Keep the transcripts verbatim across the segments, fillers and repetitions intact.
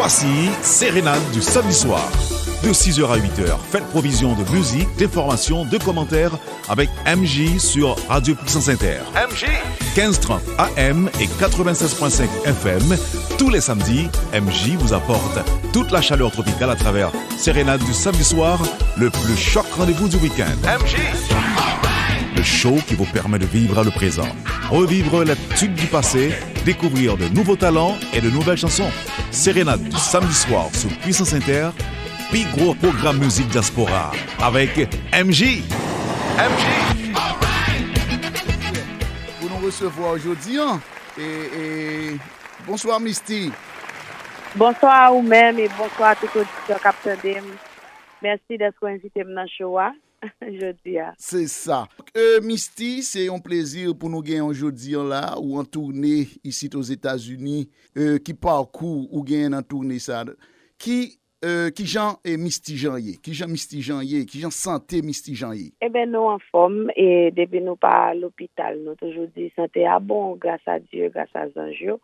Voici Sérénade du samedi soir. De six heures à huit heures, faites provision de musique, d'informations, de commentaires avec M J sur Radio Puissance Inter. M J. Quinze trente A M et quatre-vingt-seize point cinq F M, tous les samedis, M J vous apporte toute la chaleur tropicale à travers Sérénade du samedi soir, le plus choc rendez-vous du week-end. M J. Le show qui vous permet de vivre le présent, revivre les tubes du passé, découvrir de nouveaux talents et de nouvelles chansons. Sérénade du samedi soir sou Puissance Inter, pi gwo pwogram mizik dyaspora avèk M J. M J. Pou nou resevwa jodi an, e, e, bonswa Misty. Bonswa a ou menm e bonswa a tout oditè k ap tande m. Mèsi dèske w envite m nan show a jodi a. Se sa. E, Misty, se yon plezi pou nou genyen w jodi an la, ou an toune isit Ozetazini. E, ki pakou ou genyen nan toune sa? Ki, e, kijan, e, Misty Jean ye? Kijan Misty Jean ye? Kijan sante Misty Jean ye? Eben, nou anfòm, e depi nou pa lopital, nou toujou di sante a bon, gras a Dye, gras a zanj yo.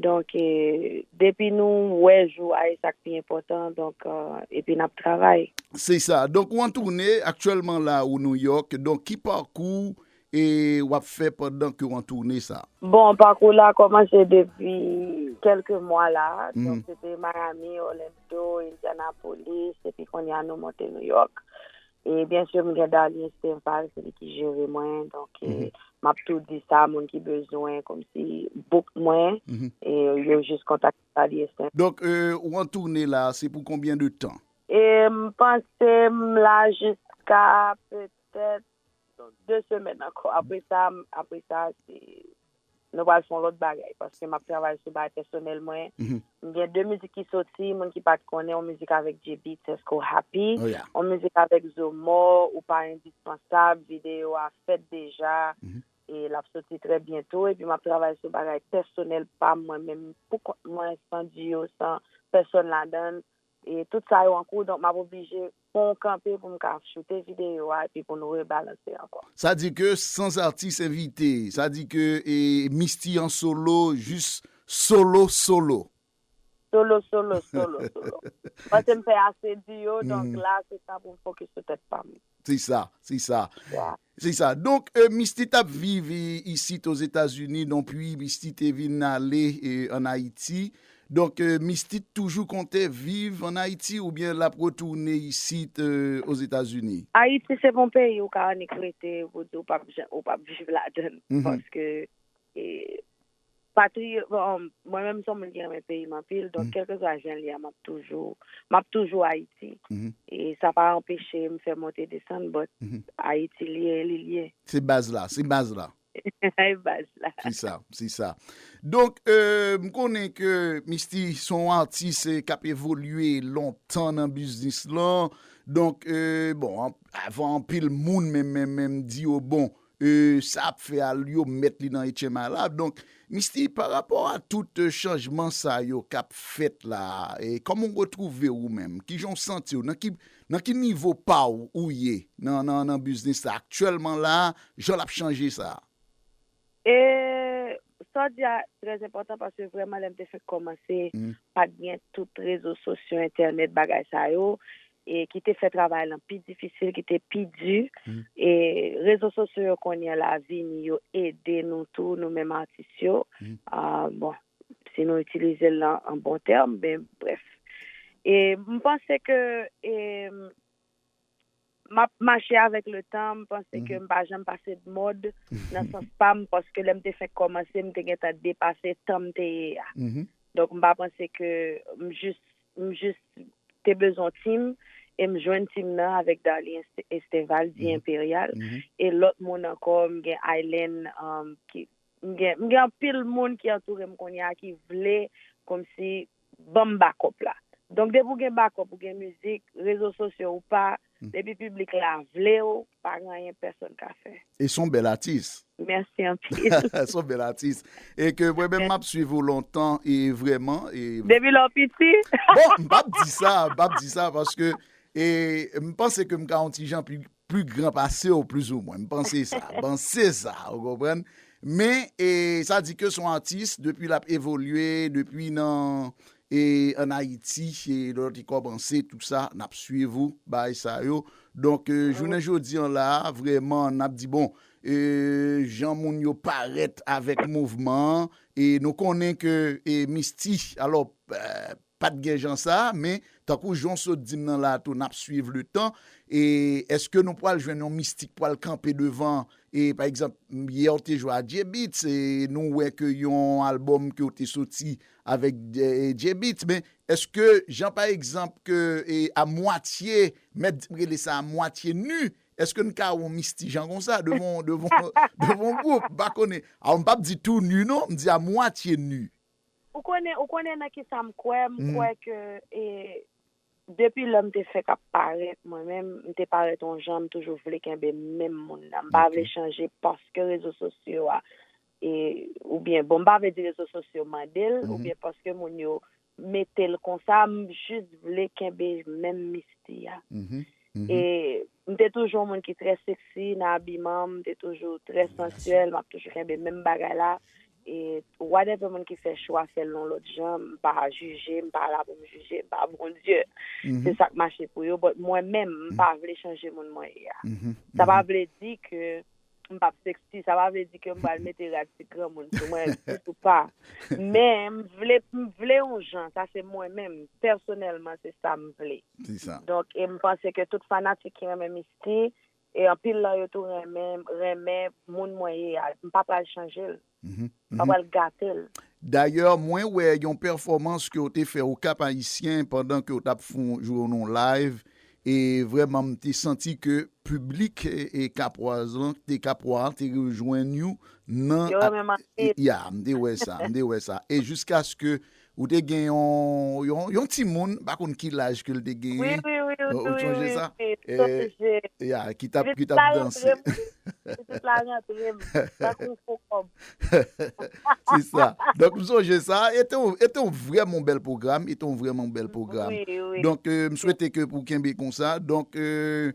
Donk, e, depi nou wè jou a, e sa k pi enpòtan, donk, e, epi n ap travay. Se sa. Donk, ou an toune aktyèlman la ou Nouyòk. Donk, ki pakou e w ap fè pandan ke w an toune sa? Bon, pakou la kòmanse depi kèlke mwa la. Mhm. Donk, se te Miami, Orlando, Indianapolis, epi kounye a nou monte Nouyòk. E byen si, m gen Darly Estéval, se li ki jere mwen. Donk, e, mhm, m ap tou di sa, moun ki bezwen, kòmsi, book mwen, mhm, e yo jis kontakte Darly Estéval. Donk, e, ou an toune la, se pou konbyen de tan? E m panse m la jiska petèt de semèn ankò. Apre sa, m- apre sa, se, nou pral fè yon lòt bagay, paske m ap travay sou bagay pèsonèl mwen. Mhm. M gen de mizik ki soti, moun ki pa t konnen, yon mizik avèk J B, Tesco Happy, oh, yeah, yon mizik avèk Zomo, Ou Pa Endispansab, videyo a fèt deja, mhm, e l ap soti trè byento, epi m ap travay sou bagay pèsonèl pa m, mwen menm, pou kont mwen, san duo, san pèsonn ladan l. E tout sa yo an kou, donk m ap oblije pran yon kanpe pou m ka choute videyo a, epi pou nou rebalanse ankò. Sa di ke sans atis envite, sa di ke, e, Misty an solo, jis solo, solo. Solo, solo, solo, solo. Paske m fè ase duo, donk, mhm, la, se sa pou m fokis sou tèt pa m. Se sa, se sa. Yeah. Se sa. Donk, e, Misty t ap viv i- isit Ozetazini, donk, pi Misty te vin ale, e, ann Ayiti. Donk, e, Misty toujou konte viv ann Ayiti oubyen l ap retounen isit, e, Ozetazini? Ayiti se pa yon peyi ou ka annik rete pou di w p ap jan- ou p ap viv ladan l. Mhm. Paske, e, patriyo- bon, mwen menm se yon moun ki renmen peyi m anpil, donk, mhm, kèlkeswa jan l ye a, m ap toujou, m ap toujou Ayiti. Mhm. E sa pa anpeche m fè monte desann, but, mhm, Ayiti l ye, li l ye. Se baz la, se baz la. E baz la. Se sa, se sa. Donk, e, m konnen ke Misty se yon atis, e, k ap evolye lontan nan biznis lan. Donk, e, bon, an- avan anpil moun menm, menm, menm di yo, bon, e, sa ap fè a, yo mèt li nan etyèm a la. Donk, Misty, pa rapò a tout, e, chanjman sa yo k ap fèt la, e, kòman w retwouve w ou menm? Kijan w santi w? Nan ki, nan ki nivo pa w ou ye nan, nan, nan biznis la aktyèlman la, jan l ap chanje sa? E sa w di a trè enpòtan paske vrèman lè m te fenk kòmanse, mm, pa t gen tout rezo sosyo, entènèt, bagay sa yo, e ki te fè travay lan pi difisil, ki te pi di. Mm. E rezo sosyo yo kounye a la vini, yo ede nou tou, nou menm atis yo. Mm. Ah, bon, si nou itilize l nan an bon tèm, men brèf. E m panse ke, e, m ap mache avèk le tan, m panse ke, mhm, m pa janm pase de mòd nan sans pa m, paske lè m te fenk kòmanse, m te gentan depase tan m te ye a. Mhm. Donk, m pa panse ke m jis, m jis te bezwen yon team, e m jwenn team nan avèk Darly Est- Esteval, di, mhm, Imperial, mhm, e lòt moun ankò, m gen Island, um, ki, m gen, m gen anpil moun ki antoure m kounye a, ki vle kòmsi ban m bakòp la. Donk, depi w gen bakòp, ou gen mizik, rezo sosyo ou pa, mm, depi piblik la vle w, pa gen anyen pèsonn ka fè. E s on bèl atis. Mèsi anpil. S on bèl atis. E ke mwen menm, m ap swiv ou lontan, e vrèman, e depi lè w piti. Bon, m p ap di sa, m p ap di sa, paske, e, m panse ke m ka yon ti jan pi, pi gran pase w, plizoumwen. M panse sa, m panse sa, ou konprann? Men, e, sa di ke se yon atis, depi l ap evolye, depi nan, e, ann Ayiti, e, lè w te kòmanse, tou sa, n ap swiv ou, bagay sa yo. Donk, e, jounen jodi an la, vrèman, n ap di, bon, e, jan moun yo parèt avèk mouvman an, e nou konnen ke, e, Misty, alò, e, pa t gen jan sa, men tankou jan w sot di m nan la tou, n ap swiv letan. E èske nou pral jwenn yon Misty k pral kanpe devan, e pa egzanp, yè w te jwe a J-Beatz, e nou wè ke yon albòm ke w te soti avèk, e, J-Beatz, men èske jan pa egzanp ke, e, a mwatye, mèt di m rele sa a mwatye ni, èske n ka wè yon Misty jan konsa devan, devan, devan yon gwoup, m pa konnen. A, m p ap di tou ni non, m di a mwatye ni. Ou konnen, ou konnen nan kisa m kwè? M kwè ke, e, depi lè m te fèk ap parèt, mwen menm, m te parèt yon jan, m toujou vle kenbe menm moun nan. M pa vle chanje paske rezo sosyo a, e, oubyen, bon, m pa vle di rezo sosyo mande l, oubyen paske moun yo mete l konsa, m jis vle kenbe menm Misty a. E m te toujou yon moun ki trè seksi nan abiman, m te toujou trè sansyèl, m ap toujou kenbe menm bagay la. E whatever moun ki fè chwa fè l yon lòt jan, m pa jije, m pa la pou m jije, m pa Bondye. Se sa k mache pou yo, but mwen menm, m pa vle chanje moun mwen ye a. Sa pa vle di ke m p ap seksi, sa pa vle di ke m pral mete rad ti granmoun sou mwen, ditou pa. Men, m vle, m vle yon jan, sa se mwen menm, pèsonèlman, se sa m vle. Se sa. Donk, e m panse ke tout fanatik ki renmen Misty, e anpil nan yo tou renmen, renmen moun mwen ye a, m pa pral chanje l. M pa pral gate l. Dayè, mwen wè yon pèfòmans ke w te fè o Cap Haïtien pandan ke w t ap fè yon, jwe yon live, e vrèman, m te santi ke piblik, e, e Kapwaz lan, te Kapwa, te rejwenn ou nan Yo ak renmen m anpil. Ya, m te wè sa, m te wè sa. E jiskaske ou te gen yon, yon, yon timoun, m pa konn ki laj ke l te genyen. Wi, wi, wi, wi, wi, wi, wi, wi, m sonje. Ya, ki t ap, ki t ap danse. Pitit la rantre m, pitit la rantre m, tankou fo kòb. Se sa. Donk, m sonje sa. E te yon, e te yon vrèman bèl pwogram. E te yon vrèman bèl pwogram. Wi, wi. Donk, e, m swete ke pou kenbe konsa. Donk, e,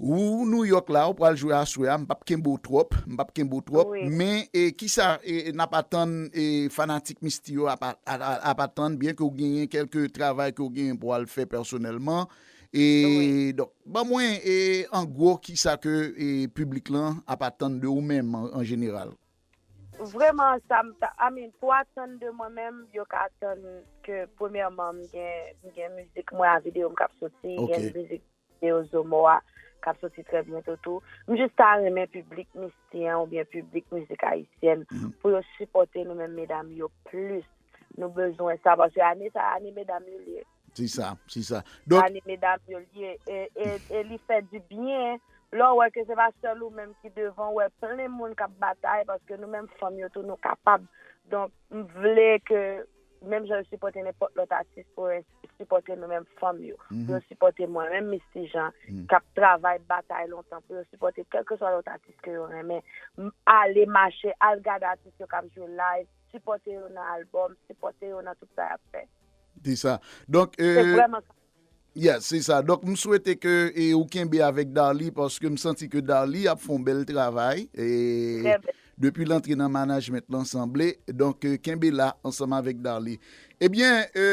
ou Nouyòk la, ou pral jwe aswè a. M p ap kenbe w twòp. M p ap kenbe w twòp. Wi. Men, e, kisa, e, n ap atann, e, fanatik Misty yo ap, ap, ap, ap atann, byen ke w genyen kèlke travay ke w genyen pou w al fè pèsonèlman. E, donk, ban mwen, e, an gwo, kisa ke, e, piblik lan ap atann de ou menm an, an jeneral? Vrèman, sa m ta, I mean, pou atann de mwen menm, yo ka atann ke, premyèman, m gen, m gen mizik mwen a videyo m k ap soti, gen mizik videyo Zomo a k ap soti trè byento tou. M jis ta renmen piblik Misty an oubyen piblik mizik ayisyèn pou yo sipòte nou menm medam yo plis. Nou bezwen sa, paske ane sa, ane medam yo li ye. Se sa, se sa. Donk, ane medam yo li ye, e, e, e li fè di byen. Lè w wè ke se pa sèl ou menm ki devan, w wè plen moun k ap batay, paske nou menm fanm yo tou, nou kapab. Donk, m vle ke, menm jan yo sipòte nenpòt lòt atis, pou yo sipòte nou menm fanm yo. Pou yo sipòte mwen menm, Misty Jean, k ap travay, batay lontan, pou yo sipòte kèlkeswa lòt atis ke yo renmen. M, ale mache, al gade atis yo k ap jwe live, sipòte yo nan albòm, sipòte yo nan tout sa y ap fè. Se sa. Donk, e, se vrèman sa. Yes, se sa. Donk, m swete ke, e, ou kenbe avèk Darly, paske m santi ke Darly ap fè yon bèl travay, e, depi l antre nan management lan, sanble. Donk, e, kenbe la ansanm avèk Darly. Ebyen, e,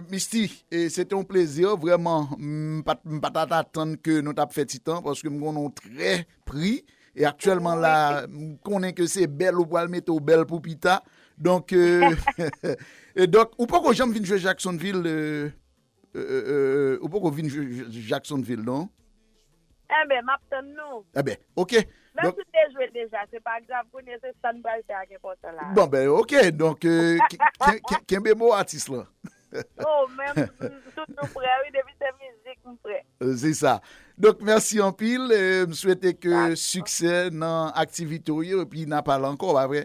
Misty, e, se te yon plezi, vrèman. M pa t, m pa t atann ke nou t ap fè ti tan, paske m konnen w trè pri. E aktyèlman la, m konnen ke se bèl ou pral mete w bèl pou pita. Donk, e, e donk, ou poko janm vin jwe Jacksonville, e, e, e, e, ou poko vin jwe, jwe Jacksonville, non? Enben, m ap tann nou. Enben, oke. Menm si m te jwe deja, se pa grav, kounye a se sa n pral fè a ki enpòtan la. Bon, ben, oke. Donk, e, ke-, ke-, ke-, kenbe mo atis lan. Oh, men m, m toujou prè, wi, depi se mizik, m prè. E, se sa. Donk, mèsi anpil. E, m swete ke siksè nan aktivite w yo, epi n a pale ankò, pa vre?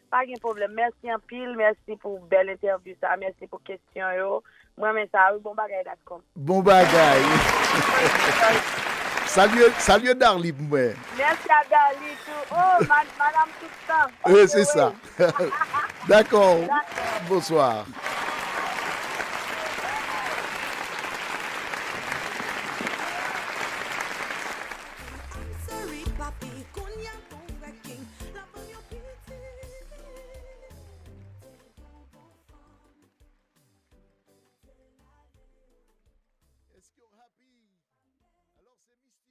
Pa gen pwoblèm. Mèsi anpil. Mèsi pou bèl entèvyou sa. Mèsi pou kesyon yo. M renmen sa, wi. Bon bagay dot com. Bon bagay. Salye, salye Darly pou mwen. Mèsi a Darly tou. Oh, mad-, madam tout tan. E, se sa. Dakò. Dakò. Bonswa. I'm sorry, papi, kounye a bon wrecking. La femme You're happy. Alors, c'est Mister